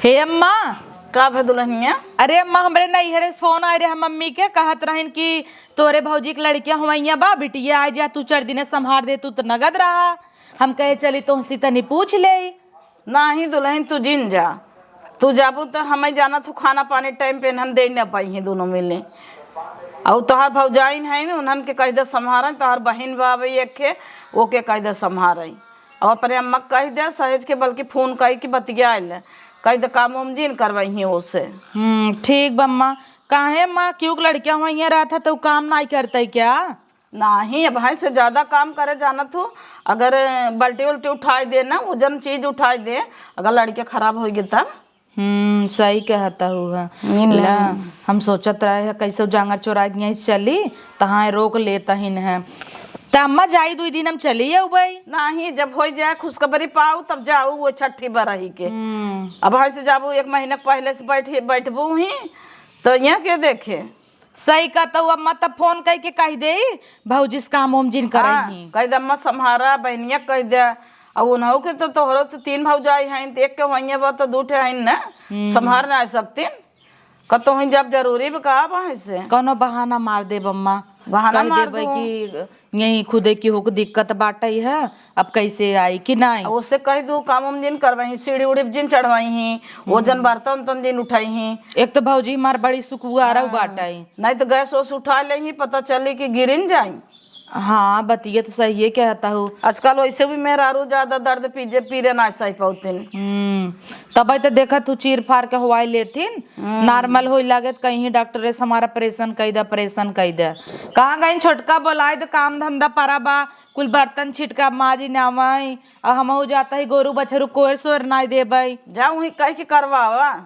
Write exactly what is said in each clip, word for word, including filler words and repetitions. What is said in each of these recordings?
हे अम्मा। का भे दुल्हनिया? अरे अम्मा, हमरे नैहरे से फोन आए रहे मम्मी के, कहत रहन कि तोरे भौजी के लड़किया हुआइया बा, बिटिया आ जा, तू चार दिने संभार दे, तू तो नगद रहा। हम कहे चली तोहसी तनी पूछ ले। नाही दुल्हन, तू जिन जा, तू जाबू तो हमें जाना तू खाना पानी टाइम पे इन्हन दे न पाई हैं दोनों मिले। और तोहार भौजाइन है न, उन्हन के कह दे संभारें, तोहार बहिन बाबे एक के, ओके कह दे संभारें। और अपने अम्मा के कह दे सहेज के, बल्कि फोन कह के बतिया ले, कह दे काम उम जिन करवाई हैं ओसे। हम्म, ठीक बा अम्मा। काहे अम्मा, क्यों के लड़किया हुआइया रहत है तो काम नाई करते क्या? नाही, अब है से ज्यादा काम करे जानत हूँ। अगर बाल्टी उल्टी उठाए दे ना, वजन चीज उठाए दे, अगर लड़के खराब होइगे तब। हम्म, सही कहता हुआ। नहीं, ला, नहीं। हम सोचत रहे हैं कैसे जांगर चोरा के यहीं से चली, तहाँ रोक लेता ही न है। त अम्मा जाई, दुई दिन हम चली अउबई। नाही, जब हो जाए खुशखबरी पाऊ तब जाऊ, वो छठी बरही के। हम्म। अब है से जाबू, एक महीना पहले से बैठ बैठबू ही, तो यहाँ के देखे। सही कहतऊ अम्मा, तब फोन कइके कहि देई, भौजी से काम ओम जिन करइहीं। हाँ, कहि दे, "अम्मा सम्हारा," बहिनिया कहि दे। अउ उन्हऊ के तो, तोहरो तो तीन भौजाई हइन, त एक के होइए बा, तो दू ठे हइन न, हम्म। सम्हार ना सब तीन। कतहुँ जब जरूरी बा, का बा से? कौनो बहाना मार देब अम्मा। बहाना कहि मार देबै दू। कि यही खुदे केहू के दिक्कत बाटइ है, अब कैसे आई कि नाई? ओसे कहि दू, काम उम जिन करवाई, सीढ़ी उढ़ी जिन चढ़वाई ही, ओजन हम्म। बर्तन तन जिन उठाई ही। एक तो भौजी हमार बड़ी सुकुआरा हाँ। बाटइ। नाहीं तो गैस ओस उठा लेही, पता चली कि गिरिन जाई। हाँ, बतिया तो सहिए कहता हूँ। आजकल वैसे भी मेहरारू ज्यादा दर्द पीजे, पीरे ना सही पौतिन। हम्म, तबे तो देखत हूँ चीर फार के हवाई लेथिन, हम्म। Normal होई लागे त कहीं डॉक्टरे से हमार operation कइ दे, operation कइ दे। कहाँ गइन छोटका, बोलाए दे, काम धंधा परा बा, कुल बर्तन छिटका माजी नावई, आ हमहू जाता ही गोरू बछरू कोयर सोयर नाई देबई। जा उहीं कह के करवावा।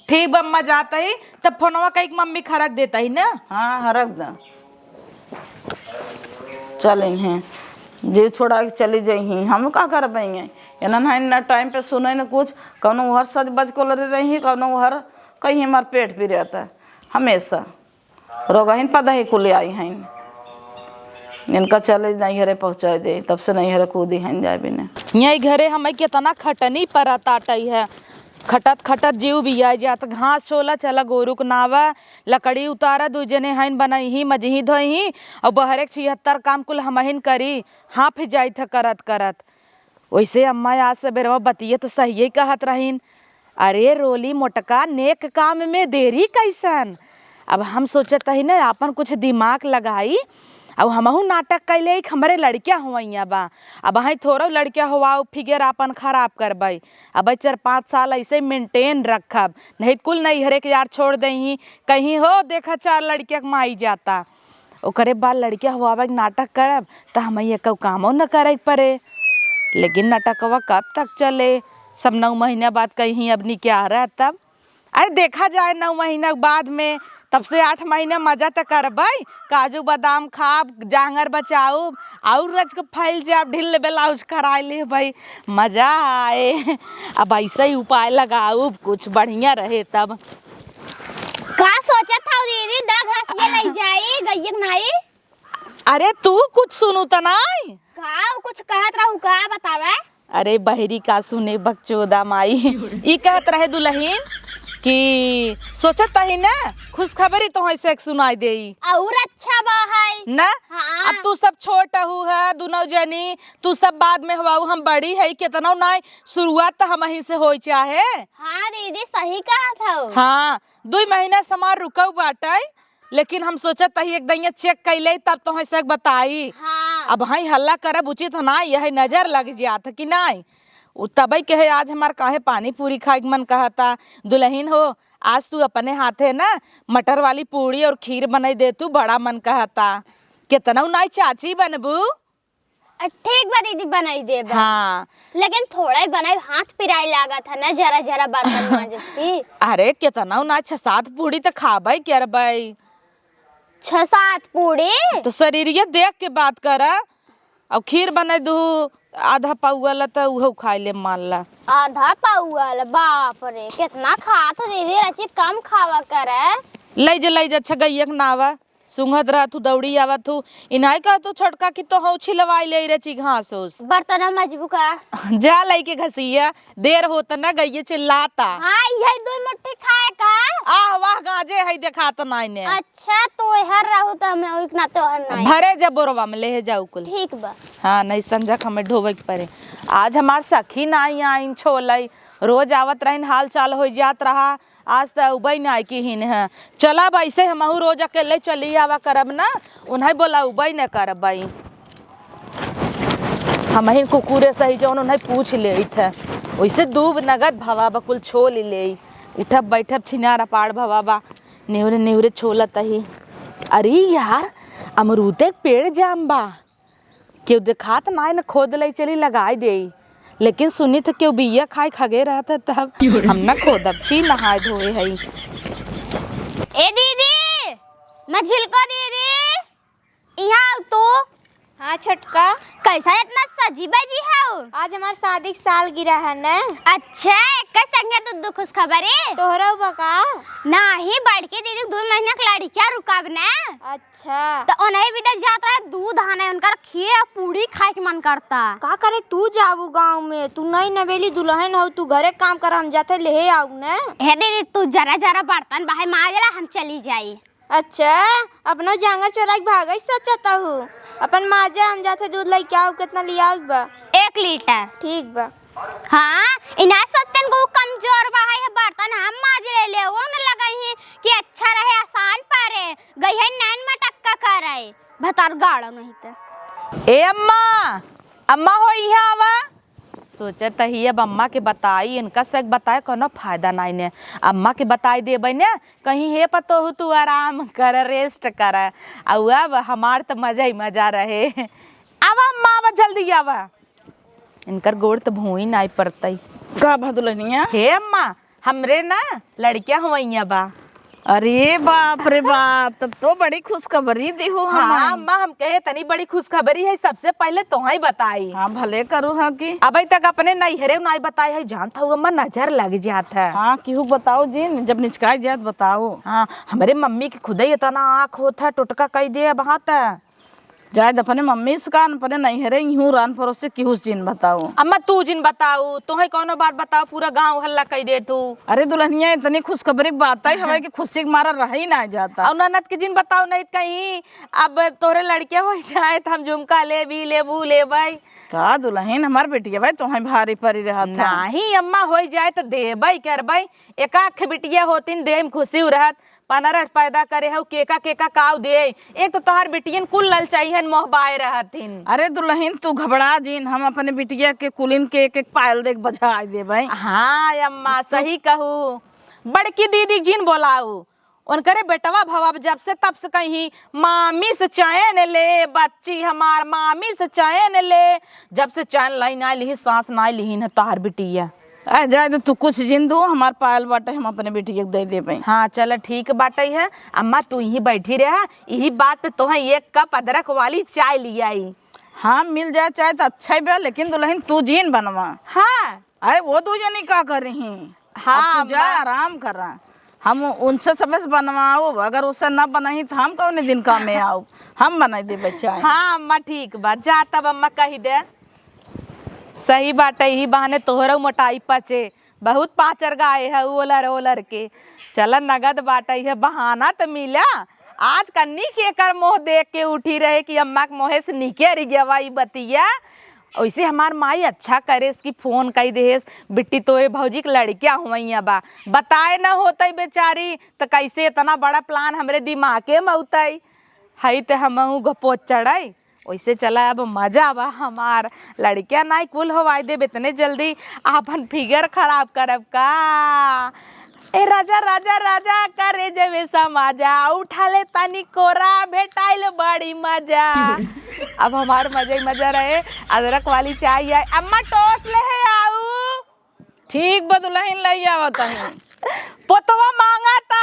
ठीक बा अम्मा, जाता ही तब फोनवा कइके मम्मी खरक देता ही ना। हाँ, हरक दा। चल इन्हें जीव छोड़ा के चली जइहीं, हम का करबेंगे? इन्हन है ना टाइम पे सुने न कुछ, कौनो उहर सज बज को लड़ी रही, कौनो उहर कहीं हमार पेट पिरात है हमेशा। रोगहिन पदही कुल आई हइन। इनका चले नैहरे पहुँचाए दे, तब से नैहरे कूदी हइन जाए बिने। यही घरे हमें कितना खटनी परत आटई है। खटत खटत जीव बियाए जात। घास छोला चला गोरू के नावा, लकड़ी उतारा, दू जने हइन बनइही, मजही धोइही, अउ बहरे के छिहत्तर काम कुल हमहिन करी। हाँफ जाइत है करत करत। वैसे अम्मा आज सबेरवा बतिये तो सहिए कहत रहीन, "अरे रोली मोटका, नेक काम में देरी कैसन?" अब हम सोचत ही ना, आपन कुछ दिमाग लगाई, अब हमहू नाटक कैले एक हमरे लड़किया हुआइया बा। अब हई थोड़ो लड़किया हुआ, फिगर आपन खराब करबई। अब चार पाँच साल ऐसे maintain रखब, नहीं त कुल नैहरे के यार छोड़ देही, कहीं हो देखा चार लड़किया के माई जाता। ओकरे बाद लड़किया हुआवे के नाटक करब, त हमई एको कामो न करे के परे। लेकिन नाटकवा कब तक चले? सब नौ महीना बाद कहीं अब निकाह रह तब। अरे देखा जाए नौ महीना के बाद में, तब से आठ महीना मजा त करबई, काजू बादाम खाब, जांगर बचाउब, और रच के फैल जाब, ढील ब्लाउज कराए लेबई, मजा आए। अब ऐसे ही उपाय लगाउब, कुछ बढ़िया रहे तब। का सोचत हऊ दीदी, दा घास के लई जाई, गइयक नाई? अरे तू कुछ सुनू त नाई? का ऊ कुछ कहत रहू का बतावे? अरे बहरी का सुने बकचोदा माई। ई कहत रहे दुलहिन कि सोचत ही ना खुशखबरी तोहई से एक सुनाई देई। और अच्छा बा है। ना? हाँ। अब तू सब छोट हू है दुनौ जनी, तू सब बाद में हुआऊ, हम बड़ी है, केतनौ नाई, शुरुआत त हमहीं से होई चाहे। हाँ दीदी सही कहत हऊ। हाँ, दुई महीना से हमार रुकऊ बाटई, लेकिन हम सोचत ही एक दइया check कइ लेई तब तोहई से बताई। हाँ। अब हई हल्ला करब उचित ना, यही नजर लग जात कि नाई। उ तबई कहे आज हमार काहे पानी पूरी खाए के मन कहता। दुलहिन हो, आज तू अपने हाथे ना मटर वाली पूड़ी और खीर बनाई दे, तू बड़ा मन कहता। केतनौ नाई चाची बनबू। अ, ठीक बा दीदी, बनाई देब। हाँ। लेकिन थोड़ा ही बनाई, हाथ पिराई लागत है ना, जरा जरा बर्तन मांजती। अरे केतनौ ना, छह सात पूड़ी त खाबई करबई। छह सात पूड़ी? तो शरीरिया देख के बात करा। अब खीर बनाई दू आधा पौआ ला, त उहो खाई ले मान ला। आधा पौआ ला? बाप रे, केतना खात हो दीदी, रची कम खावा करे। लई जा, लई जा, अच्छा गइया के नावा। सूंघत रहत हू, दौड़ी आवत हू। ई नाहीं कहत हू छोटका कि तोहउ छिलवाइ लेइ रे ची घास ओस। बर्तन मजबू का? जा लइके घसिया, देर होत न गइये चिल्लाता। हाँ, इहइ दुइ मुट्ठी खाए का? आह वाह गाँजे हइ देखात नाहीं ने। अच्छा, तोहर रहू त हमें ओइक ना तोहर नाहीं। भरे जा बोरवा में लेहे जाउ कुल। ठीक बा। हाँ, नाहीं संझा क हमें ढोवइ क परे। आज हमार सखी नाहीं आइन छोलइ, रोज आवत रहिन हाल चाल होइ जात रहा। आज त उबइ नाहीं किहिन ह। चला अब अइसे हमहू रोज अकेले चली आवा करब न, उन्हइ बोलाउबइ न करबइ। हमहिन कुकुरे सही जउन उन्हइ पूछ लेइत ह। ओइसे दूब नगद भवा बा कुल छोलि लेई। उठब बइठब छिनार अपाड़ भवा बा। नेहुरे नेहुरे छोलत ही। अरे यार, अमरूदे क पेड़ जाम बा। केउ देखात नाहीं न, खोद लइ चली लगाइ देई। लेकिन सुनी त केउ बिया खाइ खगे रहत ह तब। हम न खोदब ची, नहाइ धोए हई। ए दीदी, मझिलको दीदी, इहाँ आउ तू। हाँ छोटका। कइसा एतना सजी बजी हउ? आज हमार सादी क सालगिरह है न। अच्छा, एक्के संगे दुइ दुइ खुसखबरी? तोहरउ बा का? नाहीं, बड़की दीदी क दुइ महीना क लड़िका रुकाब न। अच्छा। त ओनही बिदे जात रहे, दूध आने, उनकर खीर अउ पूड़ी खाए क मन करता। का करे तू जाबू गाँव में? तू नई नवेली दुलहिन हउ, तू घरे क काम कर, हम जाते लेहे आउब न। हे दीदी, तू जरा जरा बर्तन बाहे माज ला, हम चली जाई। अच्छा, अपना जांगर चोराइ क भागइ सोचत हू? अपन माजा, हम जाते दूध लइके आउब, केतना लियाउब बा? एक लीटर। ठीक बा। हाँ, इन्हा सोचतन कि उ कमजोर बा, है, बर्तन हम माज ले ले, वो न लगइ ही कि अच्छा रहे, आसान परे, गई है नैन मटक्का करे, भतार गाड़ो नहीं त। ए अम्मा, अम्मा हो इहाँ आवा। सोचत ही अब अम्मा के बताई, इनका से बताए कउनो फायदा नाहीं ने। अम्मा के बताइ देबइ ने, कहीं हे पतोहू तू आराम कर, rest कर। अउ अब हमार त मजा ही मजा रहे। आवा अम्मा, आवा, जल्दी आवा। इनकर गोड़ त भुइँ नाहीं परतइ। का भा दुलहिनिया? हे अम्मा, हमरे न लड़किया हुवइया बा। अरे बाप रे बाप, तब तो बड़ी खुसखबरी दिहू हाँ, हमइ। अम्मा, हम कहे तनी बड़ी खुसखबरी है, सबसे पहिले तोहइ बताई। हाँ, भले करू हाँ कि। अबइ तक अपने नइहरे नाहीं बताए है, जानत हउ अम्मा, नजर लग जात है। हाँ, केहू क बताउ जिन, जब निचकाइ जात बताउ। हाँ, हमरे मम्मी के खुदइ एतना आँख होत है, टोटका कइ दे अब हाँ त। जाए द अपने मम्मी से कान, अपने नइहरे इहूँ रान परोस से केहू से जिन बताउ। अम्मा तू जिन बताउ, तोहइ कउनो बात बताउ, पूरा गाँव हल्ला कइ देत हू। अरे दुलहिनिया, एतनी खुसखबरी क बात है, हमें कि खुसी क मारा रहइ नाहीं जाता। अउ ननद के जिन बताउ, नाहीं त कहीं अब तोहरे लड़िका होइ जाए त हम झुमका लेबी, लेबू, लेबइ। का दुलहिन, हमार बिटिया भाई तोहइ भारी परी रहत है। नाहीं अम्मा, होइ जाए त देबइ करबइ, एकाक बिटिया होतिन देह में खुसी रहत। पनरठ पैदा करे हउ, केका केका काउ देइ। एक त तोहार बिटियन कुल ललचाइहन, मोहबाए रहतिन। अरे दुलहिन, तू घबड़ा जिन, हम अपने बिटिया के कुलिन के एक एक पायल देके बझाइ देबइ। हाँ अम्मा, सही कहू। बड़की दीदी जिन बोलाउ, उनकरे बेटवा भवा जब से तब से कहीं, "मामी से चैन ले, बच्ची हमार, मामी से चैन ले।" जब से चैन लाई नाइ लिही, साँस नाइ लिहिन है तोहार बिटिया। आ, जाए दे, तू कुछ जिन दू, हमार पायल बाटे, हम अपने बिटिया के दइ देबइ। हाँ, चल, ठीक बाटे है। अम्मा, तू इहीं बैठी रहा, इही बात पे तोहे एक कप अदरक वाली चाय लियाई। हाँ, मिल जाए चाय त अच्छा ही बा, लेकिन दुलहिन तू जिन बनवा। हाँ। अरे, वो दू जनी का करिहीं? हाँ, अब तू जा, अम्मा। आराम करा। हम उनसे सबसे बनवाउब, अगर उससे न बनइहीं त हम कउने दिन कामे आउब? हम बनाइ देबइ चाय। हाँ, अम्मा, ठीक बा। जा तब अम्मा कहि दे। सही बाटे, इही बहाने तोहरउ मोटाई पचे। बहुत पाचर गाए है ओलर ओलर के। चल नगद बाटे, इहे बहाना त मिला। आज कन्नी के एकर मोह देख के उठी रहे कि अम्मा के मोहे से निकरि गवा ई बतिया। ओइसे हमार माई अच्छा करेस कि फोन कइ देहेस, "बिट्टी तोरे भौजी के लड़िका हुवइया बा।" बताए न होतइ बेचारी, त कइसे एतना बड़ा प्लान हमरे दिमागे में अउतइ। हई त हमहूँ घपोच चढ़इ। ओइसे चला, अब मजा बा हमार। लड़किया नाई कुल होवाई देब एतने जल्दी, आपन फिगर खराब करब का? ए राजा, राजा, राजा, करे जबे समाजा, उठा ले तनी कोरा, भेटाइल बड़ी मजा। अब हमार मजा ही मजा रहे। अदरक वाली चाय आए, अम्मा टोस लेहे आऊ। ठीक बा दुलहिन, लइ आवत हई। पोतवा मांगता।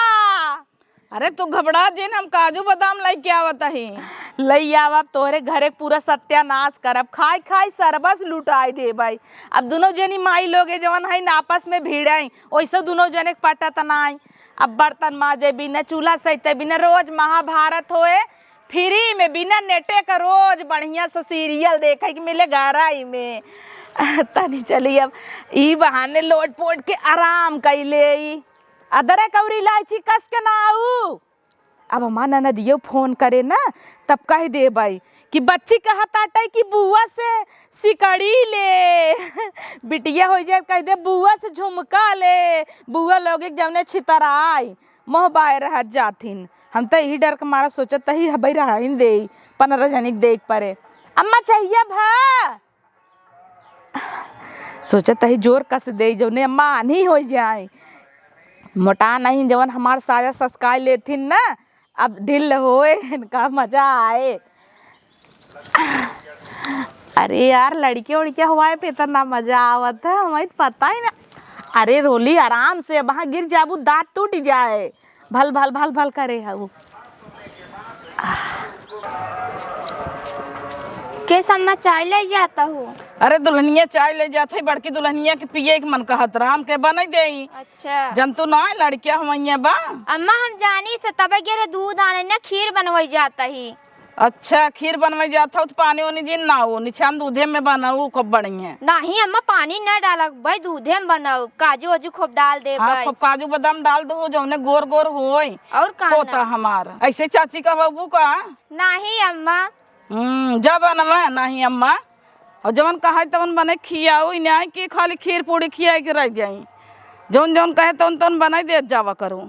अरे तू घबड़ा जिन, हम काजू बादाम लइके आवत ही। लइ आव, अब तोहरे घरे क पूरा सत्यानाश करब, खाइ खाइ सरबस लुटाइ देबइ। अब दुनो जनी माई लोगे जवन हइन आपस में भिड़इ, ओइसे दुनो जने क पटत नाई। अब बर्तन माजे बिना, चूल्हा सहिते बिना, रोज महाभारत होए, फ्री में बिना नेटे का रोज बढ़िया से सीरियल देखे के मिले गहराई में। तनी चली अब ई बहाने लोट पोट के आराम कइ लेई। अदरक अउर इलायची कस के ना आऊ। अब हमार ननदियो फोन करे ना, तब कहि देबइ कि बच्ची कहत आटइ कि बुआ से सिकड़ी ले। बिटिया होइ जाए कहि दे बुआ से झुमका ले, बुआ लोगे जउने छितराई। मोह बाय रहत जाथिन। हम त इही डर के मारा सोचत ही हबइ रहइन देई, पनरह जनी के देख परे। अम्मा चाहिए भा? सोचत ही जोर कस देई, जउने अम्मा आन्ही होइ जाए। मोटा नहीं, जवन हमार साया ससकाय लेथिन ना, अब ढिल होए, इनका मजा आए। अरे यार, लड़किया उड़किया हुआए पे इतना मजा आवत है, हमें तो पता ही ना। अरे रोली, आराम से, वहाँ गिर जाबू, दांत टूट जाए। भल भल भल भल करे है वो। के सम्मा चाय ले जाता हूँ। अरे दुल्हनिया चाय ले जात है, बड़की दुल्हनिया के पिए के मन कहत रहा, हमके बनइ देई। अच्छा। जन तू ना लड़किया हुआइया बा। अम्मा, हम जानी थे, तबे गे रहे दूध आने ने, खीर बनवई जाता ही। अच्छा, खीर बनवई जात हौ, त पानी ओनी जिन ना हो, निछान दूधे में बनाऊ, खूब बढ़िया। नहीं अम्मा, पानी न डालब भाई, दूधे में बनाऊ, काजू वाजू खूब डाल दे हाँ, भाई। खूब काजू बादाम डाल दो, जौने गोर गोर होई। और का पोता ना? हमार। ऐसे चाची का बाबू का? नहीं अम्मा। हम्म, जा बनवा, नहीं अम्मा। और जवन कहाई तवन बने खियाऊ, ई नाहीं कि खाली खीर पूड़ी खियाई के रह जाई। जौन जौन कहे तौन तौन बनाई देत जावा करू।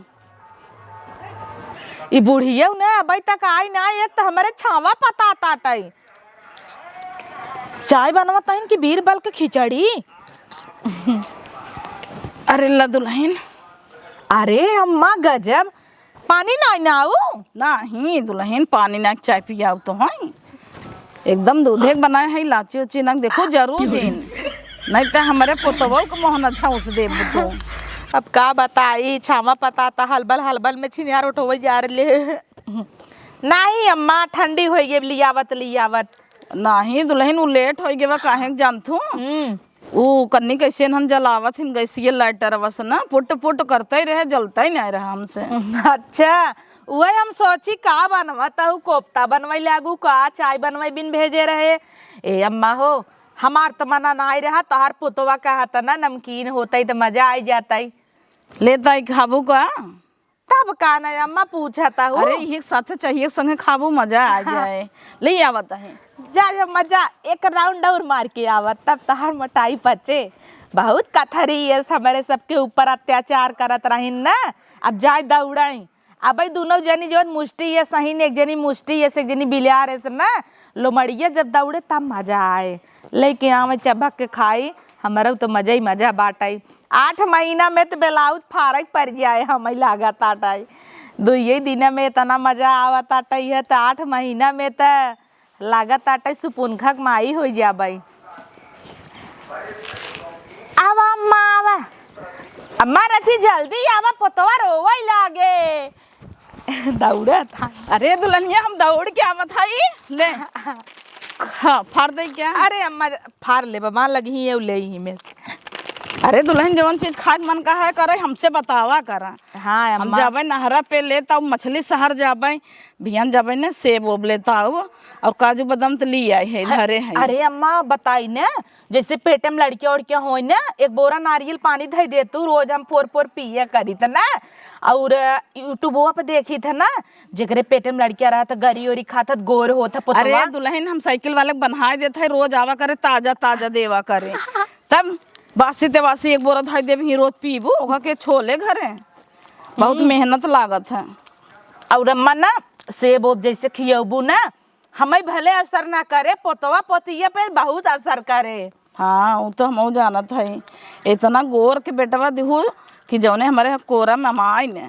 ई बुढ़िया न अबई तक आई ना, एक त हमरे छावा पता ताटई। चाय बनवा तहिन कि बीरबल के खिचड़ी। अरे ला दुल्हन। अरे अम्मा गजब, पानी नाई ना आऊ? नाहीं दुल्हन, पानी ना चाय पियाऊ तो हई। एकदम दूधे के बनाए है, लाची उची ना देखो जरूर जिन, नहीं तो हमरे पोतवो के मोहना झौंस देबू तू। अब का बताई, छावा पता ता हलबल हलबल में छिनियार उठोवे जा रहे। नाहीं अम्मा, ठंडी होई गे लियावत लियावत। नाहीं दुल्हन, उ लेट होई गे बा, काहे के जानथू? हम्म। ऊ कन्नी कैसे हन जलावत हिन गैसिये लाइटरवा से ना, पुट पुट करते रहे, जलते ही नहीं रहा हमसे। अच्छा, उहे हम सोची का बनवा, तहु कोफ्ता बनवाई लागू का, चाय बनवाई बिन भेजे रहे। ए अम्मा हो, हमार त मना नाई रहा, तोहार पुतवा कहत ना नमकीन होतई त मजा आई जातई। लेतई खाबू का? तब का ना अम्मा पूछत हूँ। अरे, इही के साथे चाहिए, संगे खाबू, मजा आ जाए। ले आवत है। जा, जा, मजा एक राउंड और मार के आवत, तब तहार मोटाई पचे। बहुत कथरी है, हमरे सबके ऊपर अत्याचार करत रहिन ना, अब जाए दौड़ाई। अब ई दोनों जनी जौन मुष्टी है सही ने, एक जनी मुष्टी है से, एक जनी बिलार है से ना, लोमड़िया जब दौड़े तब मजा आए। लेके आवे चबक के खाई, हमरा तो मजा ही मजा बाटई। आठ महीना में त ब्लाउज फारक पड़ जाए, हमें लागत आटई। दुइये दिन में इतना मजा आवत आटई है, त आठ महीना में त लागत आटई सुपुनखा के माई हो जाबई। आवा अम्मा, आवा। अम्मा रची, जल्दी आवा, पोतवा रोवई लागे। दौड़त। अरे दुल्हनिया, हम दौड़ के आवत हई। ले। हाँ, फाड़ दे क्या? अरे अम्मा, फाड़ ले बाबा, लगी ही ये ले ही में से। अरे दुल्हन, जवन चीज खाए के मन कहा है करे, हमसे बतावा करा। हाँ हम अम्मा। जाबे नहरा पे लेत आऊ मछली, शहर जाबे, बिहान जाबे ने सेब ओब लेत आऊ, और काजू बादाम त ली आए है, हाँ, धरे है। अरे अम्मा बताई ने, जैसे पेटे में लड़किया उड़किया होई ना, एक बोरा नारियल पानी धई दे तू, रोज हम पोर पोर पिए करी त ना। और YouTubeवा पे देखी थे ना, जेकरे पेटे में लड़किया रहत, गरी ओरी खात, गोर होत है अरे पोतवा। दुल्हन, हम साइकिल वाले के बन्हाए देत है, रोज आवा करे, ताजा ताजा देवा करे। तब बासी ते बासी एक बोरा धई देब ही, रोज पीबू, ओका के छोले घरे। बहुत हम्म। मेहनत लागत है। और अम्मा ना, सेब ओब जैसे खियबू ना, हमें भले असर ना करे, पोतवा पोतिया पे बहुत असर करे। हाँ, उ तो हमहू जानत हई। इतना गोर के बेटवा दिहू कि जौने हमरे कोरा में माई ने।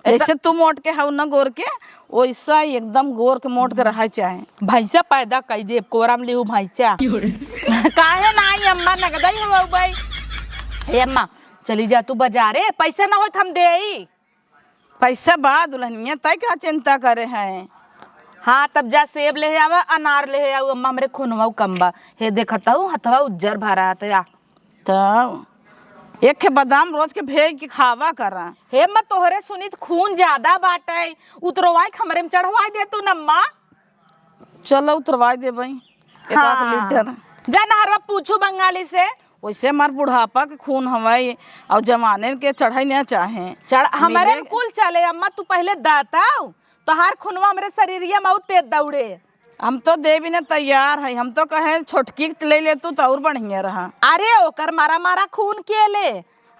जैसे तू मोट के हऊ ना गोर के, वैसा ही एकदम गोर के मोट के रहे चाहे। भैंसा पैदा कई दे, कोरा में लिहू भैंसा। काहे नाई अम्मा, नगदई हो भाई। हे अम्मा, चली जा तू बाजारे, पैसा ना होत हम देई। पैसा बा दुल्हनिया, तै का चिंता करे है? हाँ, तब जा सेब लेहे आवा, अनार लेहे आऊ, अम्मा हमरे खूनवा कम बा। हे देखत हऊ, हथवा उज्जर भरा हत या। तब एक खे बादाम रोज के भेज के खावा करा। हे अम्मा, तोहरे सुनित खून ज्यादा बाटे, उतरवाई के हमरे में चढ़वाई दे तू न अम्मा। चलो उतरवाई देबई एक आध हाँ। लीटर। जा नहरवा पूछू बंगाली से। वैसे हमार बुढ़ापा के खून हवई और जवाने के चढ़ाई ना चाहे। चढ़-, हमरे मिले में कुल चले अम्मा, तू पहले दाताऊ, तोहार खूनवा हमरे शरीरिया में और तेज दौड़े। हम तो देवी ने तैयार है, हम तो कहे छोटकी के ले ले तू तो और बढ़िया रहा। अरे ओकर मारा मारा खून के ले।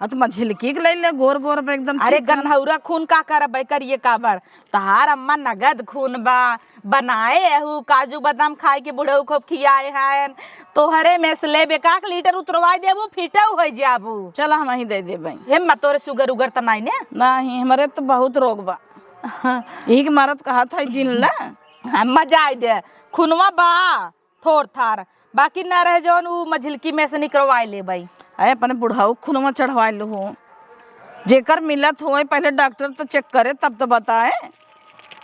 हाँ, तो मझिलकी के ले ले, गोर गोर बा एकदम अरे चिकन। गन्हौरा खून का करब, करिए काबर? तहार अम्मा नगद खून बा, बनाए एहू काजू बादाम खाए के बुढ़ऊ खूब खियाए हैं। तोहरे में से लेबे, एक आध लीटर उतरवाई देबू, फिटऊ हो जाबू। चला, हम ही दे देबे। हे अम्मा, तोरे सुगर उगर त नाई ने? नहीं, हमरे तो बहुत रोग बा। यही के मारत कहत है जिन ला। हाँ, मजा आई दे, खूनवा बा। थोर थार, बाकी ना रहे जौन उ मझिलकी में से निकरवाए लेबई। अरे, अपने बुढ़ऊ खूनवा चढ़वाए लूहू। जेकर मिलत होए, पहले डॉक्टर तो चेक करे, तब तो बताए।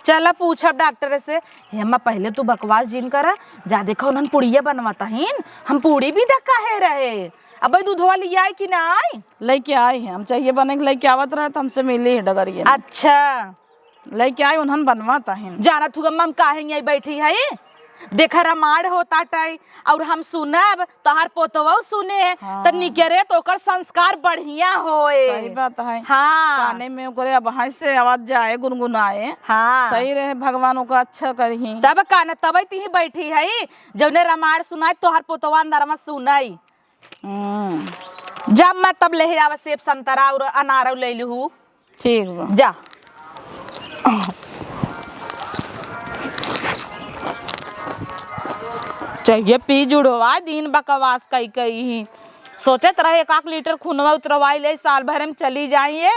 चला पूछब डॉक्टर से। हे अम्मा, पहले तू बकवास जिन करा, जा देखा उन्हन पुड़िया बनवाता हीन, हम पूड़ी भी दे कहे रहे। अबे दूधवा ले आई कि ना आई? लेके आई है, हम चाहिए बने के लेके आवत रहे तो हमसे मिली है डगरिया में। अच्छा। लइके आई, उन्हन बनवा ताहिन। जानत हु अम्मा, हम काहे यहीं बैठी हई? देखा, रामायण होता टाई, और हम सुनब, तोहार पोतवो सुने, हाँ। त निकरे त ओकर संस्कार बढ़िया होए। सही बात है। हाँ। काने में ओकरे अब हंस से आवाज जाए, गुनगुनाए। हाँ। सही रहे, भगवान ओका अच्छा करही। तब काने, तबे तिही बैठी हई, जौने रामायण सुनाई, तोहार पोतवा अंदर में सुनाई। हम्म। जब मैं तब लेहे आवा सेब संतरा और अनार और ले लूहू। ठीक बा। जा। चाहिए पी जुड़वा दिन बकवास कई कई ही। सोचत रहे एक आध लीटर खूनवा उतरवाई ले, साल भर में चली जाइए,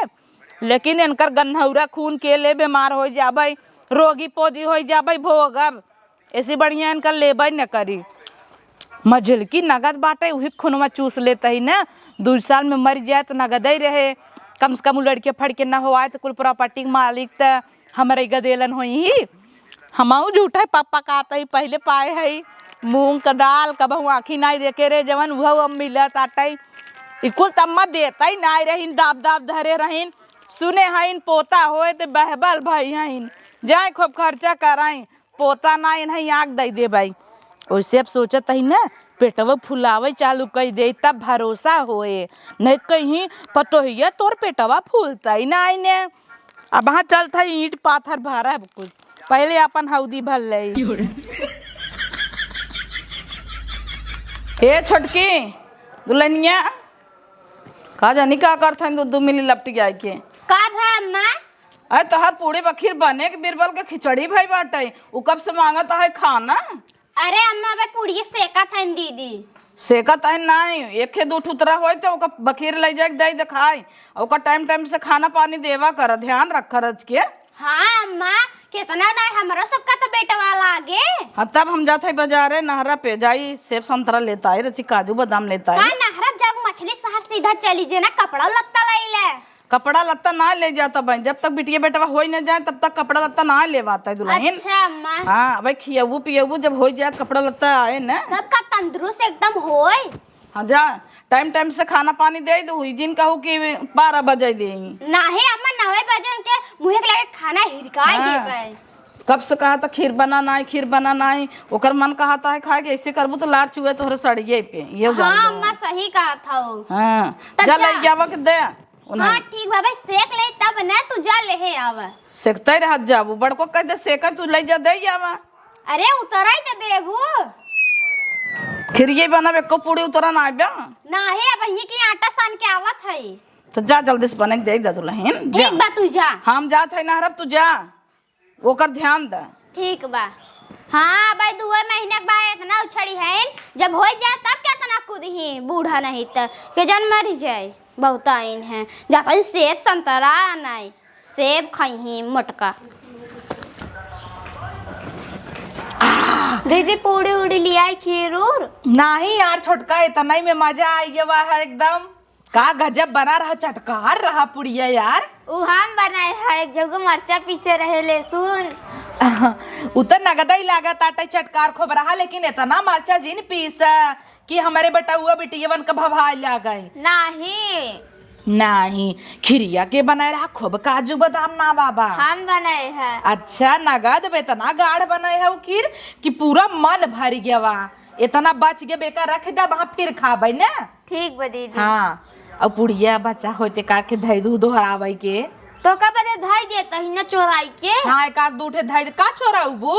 लेकिन इनकर गन्हौरा खून के ले बीमार हो जाबे, रोगी पोजी हो जाबे, भोगब। ऐसी बढ़िया इनका लेबे न करी। मझिलकी नगद बाटे, उही खूनवा चूस लेत ही न। दुइ साल में मर जाए त नगदे रहे, कम से कम उ लड़के फड़के न होआए त कुल प्रॉपर्टी के मालिक त हमरे गदेलन होई ही। हमहू झूठे पप्पा कहत ही, पहिले पाए हई मूंग क दाल, कबहू आँखी नाई देखे रहे जवन, उहउ अब मिलत आटे। ई कुल त अम्मा देतइ नाई रहिन, दाब दाब धरे रहिन। सुने हइन पोता होए त बहबल भई हइन, जाए खूब खर्चा कराई। पोता ना इन्हें आग दे दे भाई। ओइसे अब सोचत ही ना, पेटवा फुलावे चालू कई दे, तब भरोसा होए। नहीं कहीं पतोहिया तोर पेटवा फूलता ही ना आईने। अब हाँ चलत है ईंट पाथर भरा है कुछ, पहले अपन हौदी भर ले। ए छोटकी दुल्हनिया, का जानी का करत हन दू दू मिली लपट जाए के। का भा अम्मा? अरे तोहार पूड़ी बखीर बने के बीरबल के खिचड़ी भई बाटे, उ कब से मांगत है खाना। अरे अम्मा, अबे पूड़िये सेकत हन दीदी। सेकत हन नाई, एके दू ठुतरा होई त ओकर बखीर ले जाके दे दे खाए, ओकर टाइम टाइम से खाना पानी देवा कर, ध्यान रख कर के। हाँ अम्मा, केतना नाई, हमरो सबका त बेटवा लागे। हाँ, तब हम जात है बाजारे नहरा पे, जाई सेब संतरा लेत आई, रची काजू बादाम लेत आई। हाँ, नहरा जब मछली शहर सीधा चली जे ना, कपड़ा लत्ता ले ले। कपड़ा लत्ता ना ले जात बहन, जब तक बिटिया बेटवा होई ना जाए तब तक कपड़ा लत्ता ना लेवात है दुल्हन। अच्छा अम्मा। हाँ, अबे खियबू पियबू जब होई जाए कपड़ा लत्ता आए ना। तब का तंदुरुस्त एकदम होई। हाँ जा, टाइम टाइम से खाना पानी दे दू, ई जिन कहू कि बारह बजे दे। नाहीं अम्मा, नवे बजे उनके मुँहे के लगे खाना हिरकाई हाँ। देबे। कब से कहत है खीर बना नाई, खीर बना नाई, ओकर मन कहत है खाए के, ऐसे करबू तो लार चुए तोहरे सड़िये पे, ये जान हाँ लो। अम्मा सही कहत हौ। हाँ, तब जा जा। ले जावा के दे। उन्हें हाँ, ठीक बा भाई, सेक ले तब न तू जा लेहे आवा। सेकते रहत जाबू, बड़को कह दे सेका तू ले जा दे आवा। अरे उतराई त देबू। खिरिये बनब, एको पूड़ी उतरा ना आबे। नाही, अब यहीं की आटा सान के आवत है। तो जा जल्दी से बने के दे दे दुल्हन, जा। ठीक बा, तू जा। हम जात है नहरब, तू जा। ओकर ध्यान द। ठीक बा। हाँ, भाई, दुए महीने के बाद इतना उछड़ी है, जब हो जाए तब केतना कूदही, बूढ़ा नहीं त के जन मर जाए। बहुत आइन है, जाता ही सेब संतरा नहीं, सेब खाई ही मोटका। दीदी, पूड़ी उड़ी ले आई, खीर उर? नहीं यार छोटका, इतना ही में मजा आई गया है एकदम। का गजब बना रहा, चटकार रहा पुड़िया यार। उ हम बनाए है, एक जगह मरचा पीसे रहे, लहसुन। उ त नगदई लागत आटे, चटकार खूब रहा, लेकिन इतना मरचा जिन पीसा कि हमरे बेटउआ बिटियवन का भभाए लागे। नाही। नाही, खिरिया के बनाए रहा, खूब काजू बादाम ना बाबा। हम बनाए है। अच्छा, नगद बे इतना गाढ़ बनाए है उ खीर कि पूरा मन भर गया। इतना बच गया, बेकार रख दे, वहाँ फिर खाबे ना। ठीक बा दीदी। हाँ, अब पुड़िया बचा होते का के धई दू दोहरावे के। तो का बदे धई देता ही ना चोराई के? हाँ, एक आध दू ठे धई दे, का चोराउबू?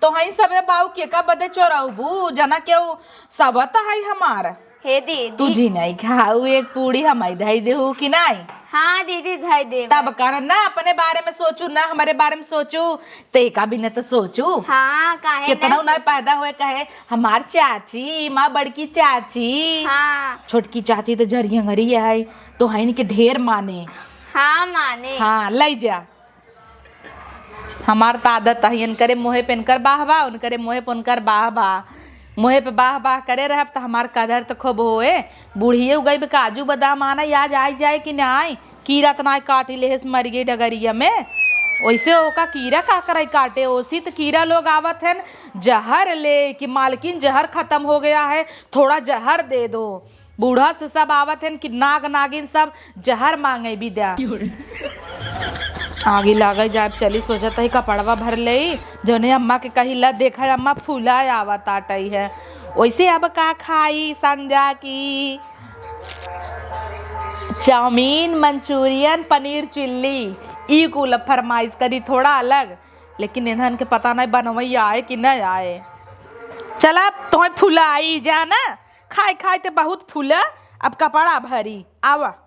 तो हई सबे बाऊ के का बदे चोराउबू? जना केहू सबत है हमार। हे दीदी। तू जी नहीं खाऊ, एक पूड़ी हमाई धई देहू कि नहीं? हाँ दीदी, धई देब। तब कर ना, अपने बारे में सोचू ना, हमारे बारे में सोचू। ते का भी न तो सोचू। हाँ, काहे कितना ना उन्हें सोचू? पैदा हुए कहे, हमार चाची, माँ बड़की चाची। हाँ। छोटकी चाची तो जरियंगरी है, तो है इनके ढेर माने। हाँ, माने। हाँ, लई जा। हमार त आदत है, इनकरे मुँहे पे इनकर बाह बा, उनकरे मुँहे पे उनकर बाह बा। मुँहे पे बाह बाह करे रहब त हमार कदर त खूब होए। बुढ़िए उगई बे काजू बादाम आना, आज आई जाए कि नाई, कीरा त नाई काटी लेहेस मर गई डगरिया में। वैसे ओका कीरा का करे काटे, ओसी त कीरा लोग आवत हन जहर ले कि मालकिन जहर खत्म हो गया है, थोड़ा जहर दे दो। बूढ़ा से सब आवत हन कि नाग नागिन सब जहर मांगे विद्या। आगी लागे जाब, चली सोचत ही कपड़वा भर लेई, जौने अम्मा के कही ला देखा अम्मा फूला आवत आटई है। वैसे अब का खाई संध्या की चाउमीन, मंचूरियन, पनीर चिल्ली, ई कुल फरमाइश करी थोड़ा अलग, लेकिन इन्हन के पता नहीं बनवैया आए कि नहीं आए। चला अब तोहे फुलाई जा ना, खाए खाए ते बहुत फूला, अब कपड़ा भरी, आवा।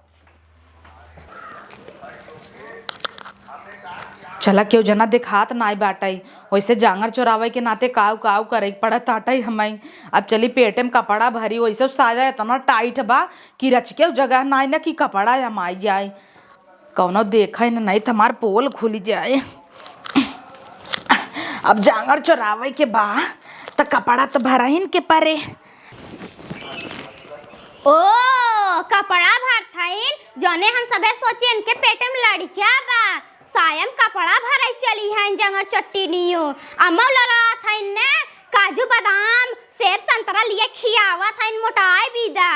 चला, केहू जना देखात नाई बाटई, वैसे जांगर चोरावे के नाते काव काव करे के पड़त आटई हमई। अब चली पेटे में कपड़ा भरी, वैसे साया इतना टाइट बा कि रच के जगह नाई ना कि कपड़ा हमाई जाए। कौनो देखे न, नहीं त हमार पोल खुल जाए। अब जांगर चोरावे के बा, त कपड़ा त भरहिन के परे। ओ, कपड़ा भरथइन, जौने हम सबे सोचे इनके पेटे में लड़किया बा। सायम कपड़ा भरे चली हैं जंगर चट्टी नियो। अम्मा लड़ा थइन ने काजू बादाम, सेब संतरा लिए खियावत हइन मोटाए बीदा।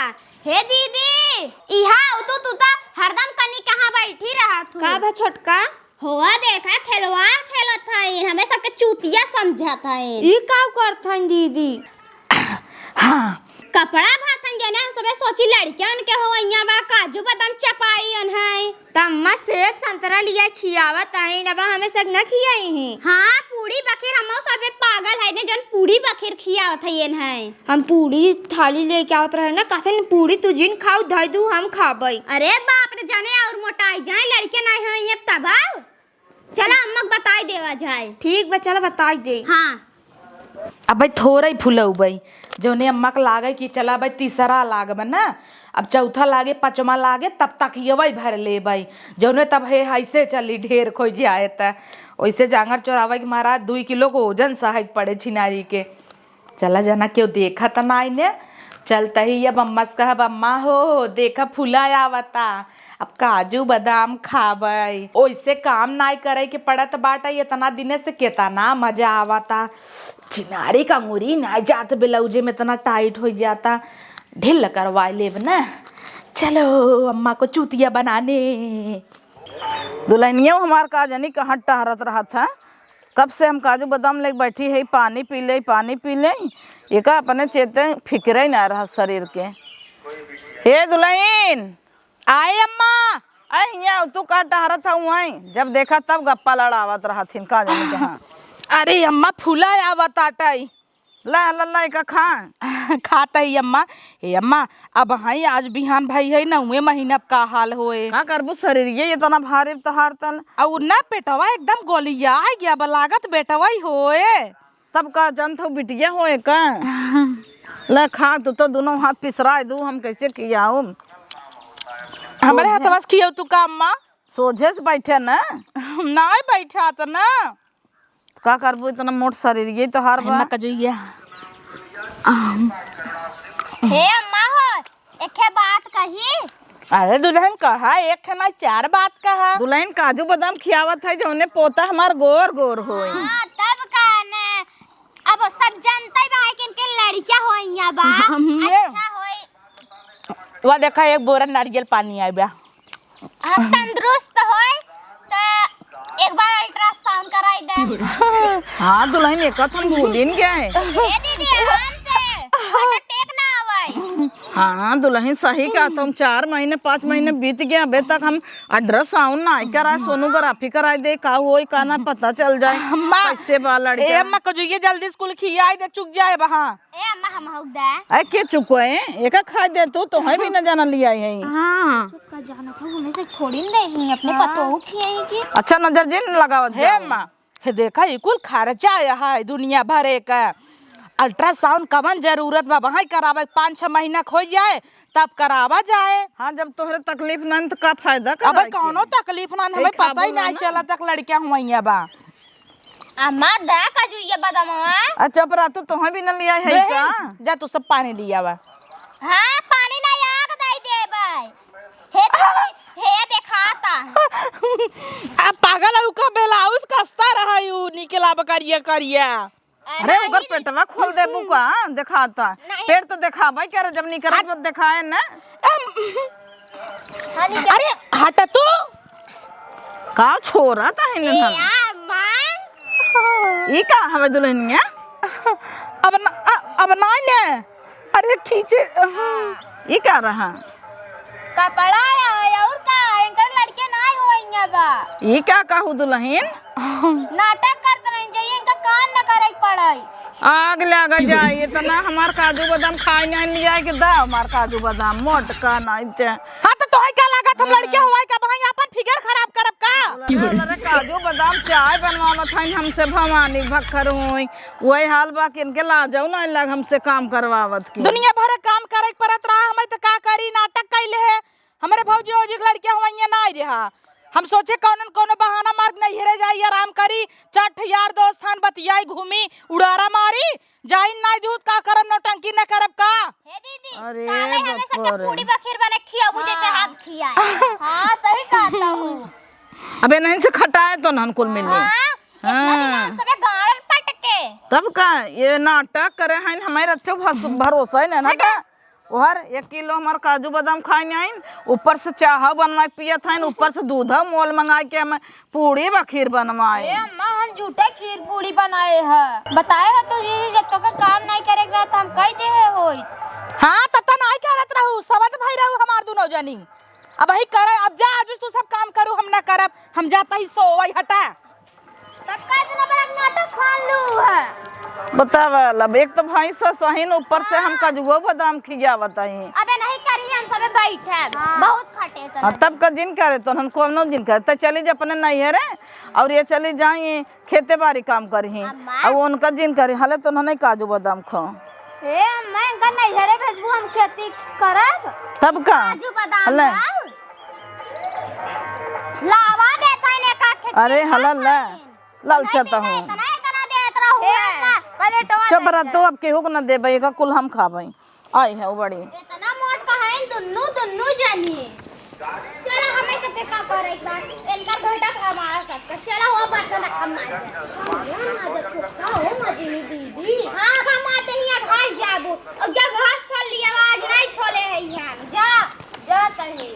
हे दीदी, इहा तू, तू त हरदम कनी कहाँ बैठी रहत हू? का भा छोटका? होआ देखा, खेलवार खेलत हईन, हमें सबके चूतिया समझत हईन। ई का करत हईन दीदी? हाँ। कपड़ा भरथन जेने हम सबे सोची लड़कियन के होइया बा, काजू बादाम चपाई ओन्हई। त अम्मा सेब संतरा लिया खियावत हईन, अब हमें सब न खियाई ही। हाँ, पूड़ी बखीर, हमहू सबे पागल है ने, जौन पूड़ी बखीर खियावत हईन है। हम पूड़ी थाली लेके आवत रहे ना, कहते पूड़ी तू जिन खाऊ, धई दू हम खाबई। अरे बाप रे, जाने और मोटाई जाए, लड़के नहीं होइए तब। चला अम्मा के बताई देवा जाए। ठीक बा, चला बताई दे। हाँ। अब भाई थोड़ा ही फुलौबई, जौने अम्मा के लागे कि चला भाई तीसरा लागब ना, अब चौथा लागे, पाँचवा लागे, तब तक ये वही भर लेबई, जौने तब हे ऐसे चली ढेर खोई जाए त। वैसे जांगर चोरावे के महाराज दुई किलो के ओजन सहै के पड़े छिनारी के। चला जना केहू देखत नाई ने, चलत ही अब अम्मा से कहब, "अम्मा हो, देखा फूला आवता, अब काजू बादाम खाबै।" ओइसे काम नाई करे के पड़त बाटे, इतना दिने से केतना मजा आवता। छिनारी का अंगुरी नाई जात ब्लाउजे में इतना टाइट होइ जाता, ढील करवाई लेब ना। चलो अम्मा को चूतिया बनाने। दुल्हनिया हमार का जानी कहाँ टहरत रहत है, कब से हम काजू बादाम लेके बैठी है, पानी पी ले, पानी पी ले, एका अपने चेते फिक्रे ना रहा शरीर के। हे दुल्हन। आए अम्मा। अरे हियाँ तू का टहरत हऊ वहीं? जब देखा तब गप्पा लड़ावत रहथिन, का जाने कहाँ। अरे अम्मा फूला आवत आटई। ला, ला, ला, एका खा। खात ही अम्मा। ए अम्मा, अब हई आज बिहान भई है नौवे महीना, अब का हाल होए। का करबू शरीर ये इतना भारी तोहार तन। और ना पेटवा एकदम गोलिया गया बा, लागत बेटवा ही होए। तब का जानत हो बिटिया होए का? ला खा, तू तो दोनों हाथ पिसराए दू, हम कैसे खियाऊं? हमरे सोझे। हथवा से खियाऊ तू का अम्मा? सोझे से बैठे ना। नाई बैठा त ना। का करबू, इतना मोट शरीर ये तोहार बा। अम्मा का जोइया। हे अम्मा हो, एके बात कही। अरे दुलहिन, कहा एक है ना, चार बात कहा। दुलहिन, काजू बादाम खियावत है, जौने पोता हमार गोर गोर होई। हाँ, तब का ने, अब सब जानते बा है कि इनके लड़कियां होइया बा। हम ये अच्छा होई। वा देखा, एक बोरा नारियल पानी आइ बा। हम तंदुरुस्त होई त एक बार अल्ट्रासाउंड कराई दे। हाँ दुलहिन, एक हम भूलिन गए। ए दीदी, आराम से, हार्ट अटैक ना आवे। हाँ दुलहिन, सही कहा तुम। चार महीने, पाँच महीने बीत गया, अबे तक हम अल्ट्रासाउंड ना कराए, सोनोग्राफी कराई दे, का होई का ना पता चल जाए। अम्मा, कैसे बा लड़का? ए अम्मा, कजू ये जल्दी स्कूल खियाई दे, चुक जाए बहा। ए अम्मा, हम हऊ दे। अरे के चुको है? एका खाई दे तू, तोहे भी न जाना लिया है। हाँ। चुप कर, जाना था, हमें से थोड़ी न देही, अपने हाँ। पतोहू खियाई की। अच्छा, नजर जिन लगावत हे जाओ। अम्मा, हे देखा, ई कुल खर्चा है दुनिया भरे का। अल्ट्रासाउंड कवन जरूरत बा, वहाँ करावे, पाँच छह महीना क हो जाए, तब करावा जाए। हाँ, जब तोहरे तकलीफ ना, तो का फायदा अब कराए के? कौनो तकलीफ ना, हमें पता ही नहीं चला तक लड़कियां हुआ बा। अम्मा, दा काजू ये बादामवा। अच्छा, पर तू तोहे भी न लिया है नहीं, का? जा तू सब पानी लिया बा। हाँ, पानी ना आग दे देबै। हे दीदी, हे देखाता। आ पागल है, उका ब्लाउज कस्ता रहा यू, निकला बा करिया करिया। अरे, अरे, ओकर नहीं, पेटवा खोल देबू का? देखाता। नहीं। पेट तो देखाबे करे, जब निकरत हट। मत देखाए ना। अम, हाँ, नहीं, अरे, हट तू। का छोरा ता है ए, ना? आ, माँ। ई का हवे दुल्हनिया? अब ना, अ-, अब ना ने। अरे, खींचे। ई का रहा? कपड़ा है, और का? इनकर लड़के ना होइया बा। ई का कहू दुल्हन? नाटक करत रही जाइए, इनका काम न करे के पड़े। आग लगा जाए, इतना हमार काजू बादाम खाए नहीं लिया कि दा हमार काजू बादाम मोटका नहीं थे। हाँ, तो तोहे का लागत हम हाँ। लड़के हुआ का भाई अपन फिगर खराब करब का? बोला, "अरे काजू बादाम चाय बनवावत हईन हमसे भवानी भक्खर होई।" वही हाल बा कि इनके लाजो ना लाग हमसे काम करवावत की। दुनिया भर काम करे के परत रहा, हमें तो का करी, नाटक कैले है। हमरे भौजी औजी के लड़किया हुआ इहाँ ना आई रहा। हम सोचे कौनो न कौनो बहाना मार के नैहरे जाई, आराम करी, चार ठे यार दोस्त हन, बतियाई, घूमी, उड़ारा मारी, जाइन नाई दूध का करब, नौटंकी न करब का? हे दीदी, अरे काले हमें सबके बाप रे। पूड़ी बखीर बने खियाबू जैसे हाँ। हाथ खियाए। हाँ, सही कहता हूँ। अबे नहीं से खटाए तो नहन कुल मिल गए। हाँ, इतना दिन हाँ। हम सबे गाड़ल पटके। तब का, ये नाटक करे हैं, हमारे अच्छे भस-, भरोसा ही नहीं ना हटा। का। ओहर एक किलो हमार काजू बादाम खाइन आइन, ऊपर से चाह बनवा के पियत हइन, ऊपर से दूध मोल मंगा के हम पूड़ी बखीर बनवाए। ए अम्मा, हम झूठे खीर पूड़ी बनाए ह। बताए ह तू दीदी, जब तोके काम नहीं करे के रहे, त हम कह दे है होइत। हाँ, तब त नहीं करत रहू, सबत भाई रहू हमार दुनो जनी। अब वही करे, अब जा, आज तू सब काम करू, हम ना करब, हम जाता ही सोवई हटा। तब का इतना बड़ा नाटक खोल लू है? बतावा, अब एक तो भैंस सहीन, ऊपर से हम हाँ। काजुओ बादाम खियावत हई। अबे नहीं करी, हम सबे बैठे। हाँ। बहुत खटे सन। हाँ, तब का जिन करे, तो हम कोनो जिन करे, त चली जा अपने नैहरे, और ये चली जाई खेते बाड़ी काम करही। अम्मा। और उनका जिन करे, हले तो नहीं काजू बादाम खो। ए, मैं इनका नैहरे भेजबू, हम खेती करब। तब का? काजू बादाम हले। खाऊ। लावा देत हईन एका खेती अरे, हला ला। लालचा नहीं तो देते, हूँ। इतना, इतना देत रहू हे है। अम्मा, पहले टोआ चुप रह, देंगे। तो अब केहू को न देबे, एका कुल हम खाबे। आई है वो बड़ी। इतना मोट कहाइन दुन्नू, दुन्नू जनी। चला, हमें के देखा करे एक बार। इनका बेटा हमारा सबका। चला, वो बर्तन हम मांज दे। हम मांज दे, छोटका हो, मजीनी दीदी। हाँ, हम मांज दे, यहाँ घर जाबो। और जब घास छोल लिया, आज नहीं छोले है यहाँ। जा, जा तही।